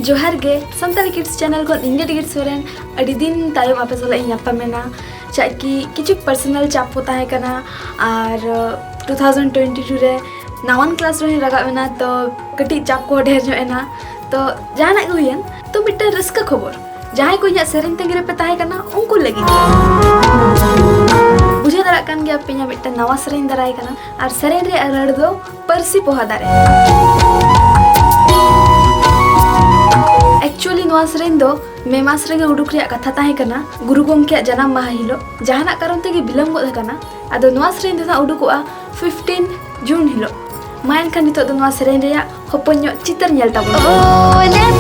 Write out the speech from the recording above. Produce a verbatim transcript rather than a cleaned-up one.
ᱡᱚᱦᱟᱨ ᱜᱮ, Santali kids channel ᱠᱷᱚᱱ ᱤᱧ ᱜᱮ ᱰᱤᱜᱤᱨ ᱥᱚᱨᱮᱱ᱾ ᱟᱹᱰᱤ ᱫᱤᱱ ᱛᱟᱭᱚᱢ ᱟᱯᱮ ᱥᱟᱞᱟᱜ ᱤᱧ ᱧᱟᱯᱟᱢ ᱮᱱᱟ᱾ ᱪᱮᱫᱟᱜ ᱠᱤ ᱠᱤᱪᱷᱩ ᱯᱟᱨᱥᱚᱱᱟᱞ ᱪᱟᱯ ᱠᱚ ᱛᱟᱦᱮᱸ ᱠᱟᱱᱟ, ᱟᱨ ᱴᱩ ᱛᱷᱟᱣᱡᱮᱱᱰ ᱴᱩᱭᱮᱱᱴᱤ ᱴᱩ ᱨᱮ ᱱᱟᱣᱟᱱ ᱠᱞᱟᱥ ᱨᱮᱦᱚᱸᱧ ᱨᱟᱠᱟᱵ ᱮᱱᱟ, ᱛᱚ ᱠᱟᱹᱴᱤᱡ ᱪᱟᱯ ᱠᱚᱦᱚᱸ ᱰᱷᱮᱨ ᱧᱚᱜ ᱮᱱᱟ᱾ ᱛᱚ ᱡᱟᱦᱟᱱᱟᱜ ᱜᱮ ᱦᱩᱭᱮᱱ, ᱛᱚ ᱢᱤᱫᱴᱟᱝ ᱨᱟᱹᱥᱠᱟᱹ ᱠᱷᱚᱵᱚᱨ, ᱡᱟᱦᱟᱸᱭ ᱠᱚ ᱤᱧᱟᱹᱜ ᱥᱮᱨᱮᱧ ᱛᱟᱺᱜᱤ ᱨᱮᱯᱮ ᱛᱟᱦᱮᱸ ᱠᱟᱱᱟ, ᱩᱱᱠᱩ ᱞᱟᱹᱜᱤᱫ᱾ ᱵᱩᱡᱷᱟᱹᱣ ᱫᱟᱲᱮᱭᱟᱜ ᱠᱟᱱ ᱜᱮᱭᱟ ᱯᱮ, ᱤᱧᱟᱹᱜ ᱢᱤᱫᱴᱟᱝ ᱱᱟᱣᱟ ᱥᱮᱨᱮᱧ ᱫᱟᱨᱟᱭ ᱠᱟᱱᱟ, ᱟᱨ ᱥᱮᱨᱮᱧ ᱨᱮᱭᱟᱜ ᱨᱟᱹᱲ ᱫᱚ ᱯᱟᱹᱨᱥᱤ ᱯᱚᱦᱟ ᱫᱟᱨᱮ᱾ ᱮᱠᱪᱩᱭᱮᱞᱤ ᱱᱚᱣᱟ ᱥᱮᱨᱮᱧ ᱫᱚ ᱢᱮ ᱢᱟᱥ ᱨᱮᱜᱮ ᱩᱰᱩᱠ ᱨᱮᱭᱟᱜ ᱠᱟᱛᱷᱟ ᱛᱟᱦᱮᱸ ᱠᱟᱱᱟ, ᱜᱩᱨᱩ ᱜᱚᱢᱠᱮᱭᱟᱜ ᱡᱟᱱᱟᱢ ᱢᱟᱦᱟ ᱦᱤᱞᱳᱜ᱾ ᱡᱟᱦᱟᱱᱟᱜ ᱠᱟᱨᱚᱱ ᱛᱮᱜᱮ ᱵᱤᱞᱚᱢ ᱜᱚᱫ ᱟᱠᱟᱱᱟ᱾ ᱟᱫᱚ ᱱᱚᱣᱟ ᱥᱮᱨᱮᱧ ᱫᱚ ᱱᱟᱜ ᱩᱰᱩᱠᱚᱜᱼᱟ ᱯᱷᱤᱯᱴᱤᱱ ᱡᱩᱱ ᱦᱤᱞᱳᱜ᱾ ᱢᱟ ᱮᱱᱠᱷᱟᱱ ᱱᱤᱛᱚᱜ ᱫᱚ ᱱᱚᱣᱟ ᱥᱮᱨᱮᱧ ᱨᱮᱭᱟᱜ ᱦᱚᱯᱚᱱ ᱧᱚᱜ ᱪᱤᱛᱟᱹᱨ ᱧᱮᱞ ᱛᱟᱵᱚᱱ ᱯᱮ᱾